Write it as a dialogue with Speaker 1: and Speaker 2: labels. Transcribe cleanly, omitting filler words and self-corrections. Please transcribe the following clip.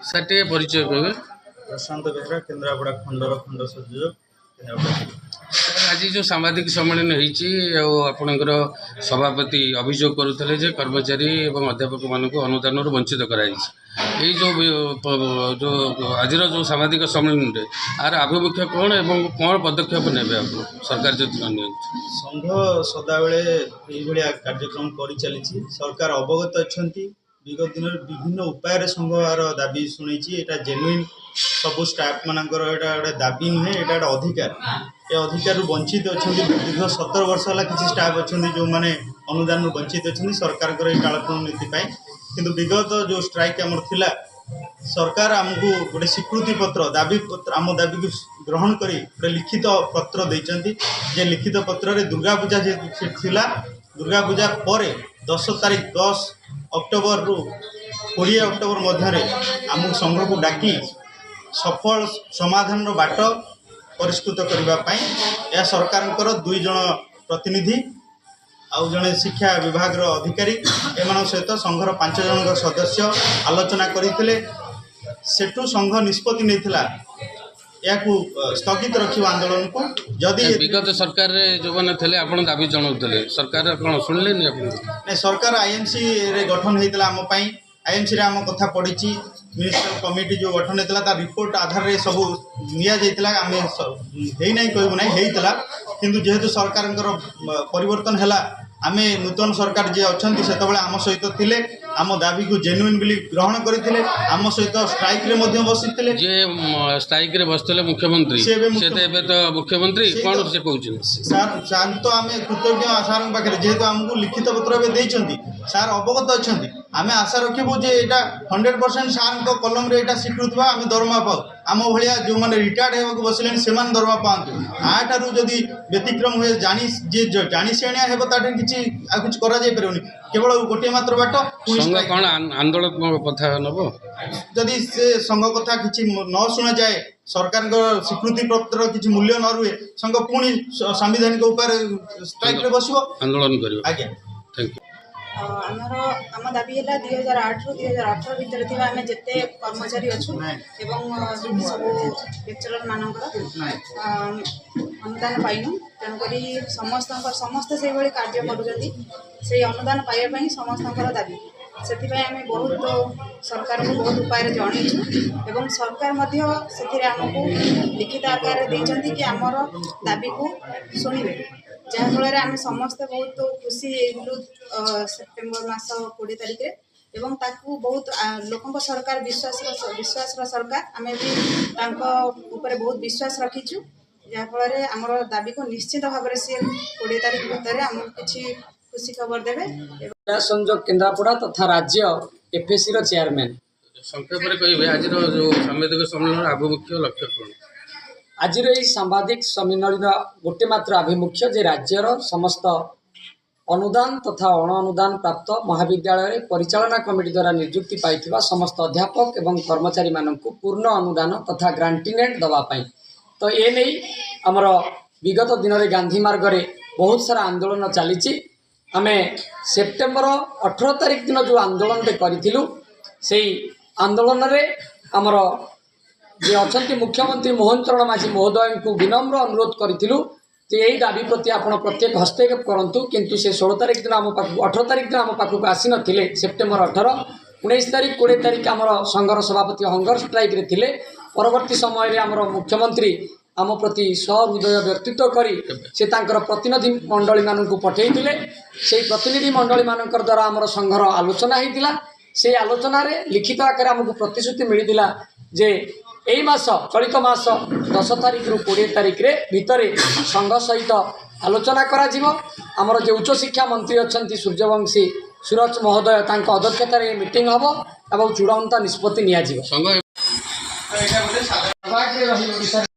Speaker 1: Sir, ଟିକେ ପରିଚୟ କହିବେ?
Speaker 2: ପ୍ରଶାନ୍ତ ବେହେରା, କେନ୍ଦ୍ରାପଡ଼ା ଖଣ୍ଡର ଖଣ୍ଡ ସଂଯୋଜକ, କେନ୍ଦ୍ରାପଡ଼ା ଜିଲ୍ଲା।
Speaker 1: ସାର୍, ଆଜି ଯେଉଁ ସାମ୍ବାଦିକ ସମ୍ମିଳନୀ ହେଇଛି ଆଉ ଆପଣଙ୍କର ସଭାପତି ଅଭିଯୋଗ କରୁଥିଲେ ଯେ କର୍ମଚାରୀ ଏବଂ ଅଧ୍ୟାପକମାନଙ୍କୁ ଅନୁଦାନରୁ ବଞ୍ଚିତ କରାଯାଇଛି, ଏଇ ଯେଉଁ ଆଜିର ଯେଉଁ ସାମ୍ବାଦିକ ସମ୍ମିଳନୀରେ ଆର ଆଭିମୁଖ୍ୟ କ'ଣ ଏବଂ କ'ଣ ପଦକ୍ଷେପ ନେବେ ଆପଣ, ସରକାର ଯଦି ନ ନିଅନ୍ତି?
Speaker 2: ସଂଘ ସଦାବେଳେ ଏଇଭଳିଆ କାର୍ଯ୍ୟକ୍ରମ କରିଚାଲିଛି। ସରକାର ଅବଗତ ଅଛନ୍ତି। ବିଗତ ଦିନରେ ବିଭିନ୍ନ ଉପାୟରେ ସଂଘ ଏହାର ଦାବି ଶୁଣେଇଛି। ଏଇଟା ଜେନୁଇନ୍ ସବୁ ଷ୍ଟାଫ୍ ମାନଙ୍କର ଏଇଟା ଗୋଟେ ଦାବି ନୁହେଁ, ଏଇଟା ଗୋଟେ ଅଧିକାର। ଏ ଅଧିକାରରୁ ବଞ୍ଚିତ ଅଛନ୍ତି। ଦୀର୍ଘ 17 ବର୍ଷ ହେଲା କିଛି ଷ୍ଟାଫ୍ ଅଛନ୍ତି, ଯେଉଁମାନେ ଅନୁଦାନରୁ ବଞ୍ଚିତ ଅଛନ୍ତି ସରକାରଙ୍କର ଏଇ ଟାଳଟୁଳ ନୀତି ପାଇଁ। କିନ୍ତୁ ବିଗତ ଯେଉଁ ଷ୍ଟ୍ରାଇକ୍ ଆମର ଥିଲା, ସରକାର ଆମକୁ ଗୋଟେ ସ୍ୱୀକୃତି ପତ୍ର, ଦାବି ପତ୍ର, ଆମ ଦାବିକୁ ଗ୍ରହଣ କରି ଗୋଟେ ଲିଖିତ ପତ୍ର ଦେଇଛନ୍ତି ଯେ ଲିଖିତ ପତ୍ରରେ ଦୁର୍ଗା ପୂଜା ଯେହେତୁ ସେଠି ଥିଲା, ଦୁର୍ଗା ପୂଜା ପରେ 10 ତାରିଖ, 10 ଅକ୍ଟୋବରରୁ 20 ଅକ୍ଟୋବର ମଧ୍ୟରେ ଆମକୁ ସଂଘକୁ ଡାକି ସଫଳ ସମାଧାନର ବାଟ ପରିଷ୍କୃତ କରିବା ପାଇଁ ଏହା ସରକାରଙ୍କର ଦୁଇ ଜଣ ପ୍ରତିନିଧି ଆଉ ଜଣେ ଶିକ୍ଷା ବିଭାଗର ଅଧିକାରୀ, ଏମାନଙ୍କ ସହିତ ସଂଘର ପାଞ୍ଚ ଜଣଙ୍କ ସଦସ୍ୟ ଆଲୋଚନା କରିଥିଲେ। ସେଠୁ ସଂଘ ନିଷ୍ପତ୍ତି ନେଇଥିଲା ଏହାକୁ ସ୍ଥଗିତ ରଖିବ ଆନ୍ଦୋଳନକୁ ଯଦି
Speaker 1: ବିଗତ ସରକାରରେ ଯେଉଁମାନେ ଥିଲେ, ଆପଣ ଦାବି ଜଣାଉଥିଲେ, ସରକାର କ'ଣ ଶୁଣିଲେନି ଆପଣଙ୍କୁ?
Speaker 2: ନାଇଁ, ସରକାର ଆଇଏମ୍ସିରେ ଗଠନ ହେଇଥିଲା ଆମ ପାଇଁ। ଆଇଏମ୍ସିରେ ଆମ କଥା ପଡ଼ିଛି। ମିନିଷ୍ଟର କମିଟି ଯେଉଁ ଗଠନ ହେଇଥିଲା, ତା ରିପୋର୍ଟ ଆଧାରରେ ସବୁ ନିଆଯାଇଥିଲା। ଆମେ ହେଇନାହିଁ କହିବୁ ନାହିଁ, ହେଇଥିଲା। କିନ୍ତୁ ଯେହେତୁ ସରକାରଙ୍କର ପରିବର୍ତ୍ତନ ହେଲା, ଆମେ ନୂତନ ସରକାର ଯିଏ ଅଛନ୍ତି, ସେତେବେଳେ ଆମ ସହିତ ଥିଲେ, ଆମ ଦାବିକୁ ଜେନୁଇନ୍ ବୋଲି ଗ୍ରହଣ କରିଥିଲେ, ଆମ ସହିତ ଷ୍ଟ୍ରାଇକ୍ରେ ମଧ୍ୟ ବସିଥିଲେ।
Speaker 1: ଯିଏ ଷ୍ଟ୍ରାଇକ୍ରେ ବସିଥିଲେ ମୁଖ୍ୟମନ୍ତ୍ରୀ,
Speaker 2: ସେ ଏବେ
Speaker 1: ସେ ତ ଏବେ ତ ମୁଖ୍ୟମନ୍ତ୍ରୀ।
Speaker 2: ସେଇ
Speaker 1: କ'ଣ
Speaker 2: ତ
Speaker 1: ସେ କହୁଛନ୍ତି?
Speaker 2: ସାର୍, ସାର୍ ତ ଆମେ କୃତଜ୍ଞ ସାର୍ଙ୍କ ପାଖରେ, ଯେହେତୁ ଆମକୁ ଲିଖିତ ପତ୍ର ଏବେ ଦେଇଛନ୍ତି। ସାର୍ ଅବଗତ ଅଛନ୍ତି। ଆମେ ଆଶା ରଖିବୁ ଯେ ଏଇଟା 100% ସାର୍ଙ୍କ କଲମରେ ଏଇଟା ସ୍ୱୀକୃତି ବା ଆମେ ଦରମା ପାଉ। ଆମ ଭଳିଆ ଯେଉଁମାନେ ରିଟାୟାର୍ଡ଼ ହେବାକୁ ବସିଲେଣି, ସେମାନେ ଦରମା ପାଆନ୍ତୁ। ଆଠାରୁ ଯଦି ବ୍ୟତିକ୍ରମ ହୁଏ, ଜାଣି ଯିଏ ଜାଣି ସିଆଣିଆ ହେବ, ତାଠୁ କିଛି ଆଉ କିଛି କରାଯାଇପାରିବନି। କେବଳ ଗୋଟିଏ ମାତ୍ର ବାଟ, ପୁଣି
Speaker 1: ସଂଘ
Speaker 2: strike।
Speaker 1: କ'ଣ ଆନ୍ଦୋଳନାତ୍ମକ ପନ୍ଥା ନେବ?
Speaker 2: ଯଦି ସେ ସଂଘ କଥା କିଛି ନ ଶୁଣାଯାଏ, ସରକାରଙ୍କ ସ୍ୱୀକୃତି ପତ୍ର କିଛି ମୂଲ୍ୟ ନ ରୁହେ, ସଂଘ ପୁଣି ସାମ୍ବିଧାନିକ ଉପାୟରେ ଷ୍ଟ୍ରାଇକ୍ରେ ବସିବ।
Speaker 1: ଆନ୍ଦୋଳନ କରିବ?
Speaker 2: ଆଜ୍ଞା।
Speaker 1: Thank you.
Speaker 3: ଆମ ଦାବି ହେଲା, 2008ରୁ 2018 ଭିତରେ ଥିବା ଆମେ ଯେତେ କର୍ମଚାରୀ ଅଛୁ ଏବଂ ସବୁ ଲେକ୍ଚରର ମାନଙ୍କର ଅନୁଦାନ ପାଇନୁ। ତେଣୁକରି ସମସ୍ତଙ୍କର, ସମସ୍ତେ ସେଇଭଳି କାର୍ଯ୍ୟ କରୁଛନ୍ତି, ସେଇ ଅନୁଦାନ ପାଇବା ପାଇଁ ସମସ୍ତଙ୍କର ଦାବି। ସେଥିପାଇଁ ଆମେ ବହୁତ ସରକାରଙ୍କୁ ବହୁତ ଉପାୟରେ ଜଣେଇଛୁ ଏବଂ ସରକାର ମଧ୍ୟ ସେଥିରେ ଆମକୁ ଲିଖିତ ଆକାରରେ ଦେଇଛନ୍ତି କି ଆମର ଦାବିକୁ ଶୁଣିବେ, ଯାହାଫଳରେ ଆମେ ସମସ୍ତେ ବହୁତ ଖୁସି ହେଇଗଲୁ ସେପ୍ଟେମ୍ବର ମାସ 20 ତାରିଖରେ। ଏବଂ ତାକୁ ବହୁତ ଲୋକଙ୍କ ସରକାର, ବିଶ୍ୱାସର ସରକାର, ଆମେ ବି ତାଙ୍କ ଉପରେ ବହୁତ ବିଶ୍ୱାସ ରଖିଛୁ, ଯାହାଫଳରେ ଆମର ଦାବିକୁ ନିଶ୍ଚିତ ଭାବରେ ସିଏ 20 ତାରିଖ ଭିତରେ ଆମକୁ କିଛି ଖୁସି ଖବର ଦେବେ ଏବଂ
Speaker 4: ଜିଲ୍ଲା ସଂଯୋଗ କେନ୍ଦ୍ରାପଡ଼ା ତଥା ରାଜ୍ୟ ଏଫଏସିର ଚେୟାରମ୍ୟାନ୍।
Speaker 1: ସଂକ୍ଷେପରେ କହିବେ, ଆଜିର ଯେଉଁ ସାମ୍ବାଦିକ ସମ୍ମିଳନୀର ଆଭିମୁଖ୍ୟ, ଲକ୍ଷ୍ୟ କ'ଣ?
Speaker 4: ଆଜିର ଏହି ସାମ୍ବାଦିକ ସମ୍ମିଳନୀର ଗୋଟେ ମାତ୍ର ଆଭିମୁଖ୍ୟ ଯେ ରାଜ୍ୟର ସମସ୍ତ ଅନୁଦାନ ତଥା ଅଣ ଅନୁଦାନ ପ୍ରାପ୍ତ ମହାବିଦ୍ୟାଳୟରେ ପରିଚାଳନା କମିଟି ଦ୍ୱାରା ନିଯୁକ୍ତି ପାଇଥିବା ସମସ୍ତ ଅଧ୍ୟାପକ ଏବଂ କର୍ମଚାରୀମାନଙ୍କୁ ପୂର୍ଣ୍ଣ ଅନୁଦାନ ତଥା ଗ୍ରାଣ୍ଟ-ଇନ୍-ଏଡ୍ ଦେବା ପାଇଁ। ତ ଏ ନେଇ ଆମର ବିଗତ ଦିନରେ ଗାନ୍ଧୀ ମାର୍ଗରେ ବହୁତ ସାରା ଆନ୍ଦୋଳନ ଚାଲିଛି। ଆମେ ସେପ୍ଟେମ୍ବର 18 ତାରିଖ ଦିନ ଯେଉଁ ଆନ୍ଦୋଳନଟେ କରିଥିଲୁ, ସେଇ ଆନ୍ଦୋଳନରେ ଆମର ଯିଏ ଅଛନ୍ତି ମୁଖ୍ୟମନ୍ତ୍ରୀ ମୋହନ ଚରଣ ମାଝୀ ମହୋଦୟଙ୍କୁ ବିନମ୍ର ଅନୁରୋଧ କରିଥିଲୁ ଯେ ଏଇ ଦାବି ପ୍ରତି ଆପଣ ପ୍ରତ୍ୟେକ ହସ୍ତକ୍ଷେପ କରନ୍ତୁ। କିନ୍ତୁ ସେ 16 ତାରିଖ ଦିନ ଆମ ପାଖକୁ, 18 ତାରିଖ ଦିନ ଆମ ପାଖକୁ ଆସିନଥିଲେ, ସେପ୍ଟେମ୍ବର 18। 19 ତାରିଖ, 20 ତାରିଖ ଆମର ସଂଘର ସଭାପତି ହଙ୍ଗର ଷ୍ଟ୍ରାଇକ୍ରେ ଥିଲେ। ପରବର୍ତ୍ତୀ ସମୟରେ ଆମର ମୁଖ୍ୟମନ୍ତ୍ରୀ ଆମ ପ୍ରତି ସହୃଦୟ ବ୍ୟକ୍ତିତ୍ୱ କରି ସେ ତାଙ୍କର ପ୍ରତିନିଧି ମଣ୍ଡଳୀମାନଙ୍କୁ ପଠାଇଥିଲେ। ସେଇ ପ୍ରତିନିଧି ମଣ୍ଡଳୀମାନଙ୍କର ଦ୍ୱାରା ଆମର ସଂଘର ଆଲୋଚନା ହେଇଥିଲା। ସେଇ ଆଲୋଚନାରେ ଲିଖିତ ଆକାରରେ ଆମକୁ ପ୍ରତିଶ୍ରୁତି ମିଳିଥିଲା ଯେ ଏଇ ମାସ, ଚଳିତ ମାସ 10 ତାରିଖରୁ 20 ତାରିଖରେ ଭିତରେ ସଂଘ ସହିତ ଆଲୋଚନା କରାଯିବ। ଆମର ଯେ ଉଚ୍ଚଶିକ୍ଷା ମନ୍ତ୍ରୀ ଅଛନ୍ତି ସୂର୍ଯ୍ୟବଂଶୀ ସୁରଜ ମହୋଦୟ, ତାଙ୍କ ଅଧ୍ୟକ୍ଷତାରେ ଏ ମିଟିଂ ହେବ ଏବଂ ଚୂଡ଼ାନ୍ତ ନିଷ୍ପତ୍ତି ନିଆଯିବ।
Speaker 1: ସଂଘ
Speaker 2: ଏଇଟା ଗୋଟେ ସାଧାରଣ
Speaker 4: ରହି ଓଡ଼ିଶାରେ